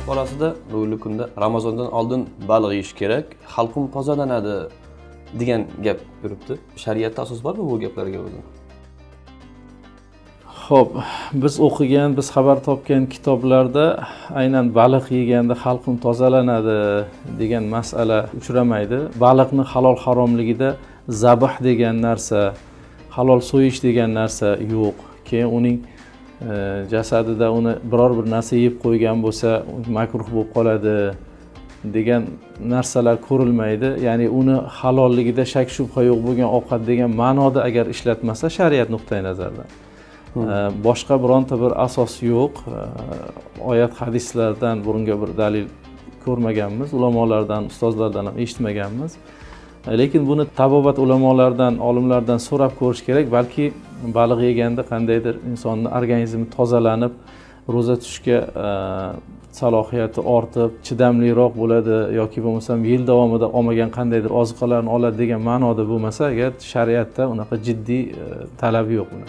Borasida bugungi kunda Ramazondan oldin baliq yeyish kerak, halqum tozalanadi degan gap yuribdi. Shariatda asos bormi bu gaplarga o'zi? Xo'p, biz o'qigan, biz xabar topgan kitoblarda aynan baliq yeganda halqum tozalanadi degan masala uchramaydi. Baliqni halol haromligida zabih degan narsa, halol so'yish degan narsa yo'q. Keyin uning jasadida uni biror bir narsa yeb qo'ygan bo'lsa, makruh bo'lib qoladi degan narsalar ko'rilmaydi. Ya'ni uni halolligida shak shubha yo'q bo'lgan ovqat degan ma'noda agar ishlatmasa shariat nuqtai nazaridan. Boshqa bironta bir asos yo'q. Oyat hadislardan bunga bir dalil ko'rmaganmiz, ulamolardan, ustozlardan ham eshitmaganmiz. Lekin buni tabobat ulamolaridan, olimlardan so'rab ko'rish kerak. Balki baliq yeganda qandaydir insonni organizmi tozalanib, ro'za tutishga salohiyati ortib, chidamliroq bo'ladi yoki bo'lmasam yil davomida olmagan qandaydir oziqalarni oladi degan ma'noda bo'lmasa, agar shariatda unaqa jiddiy talab yo'q buni.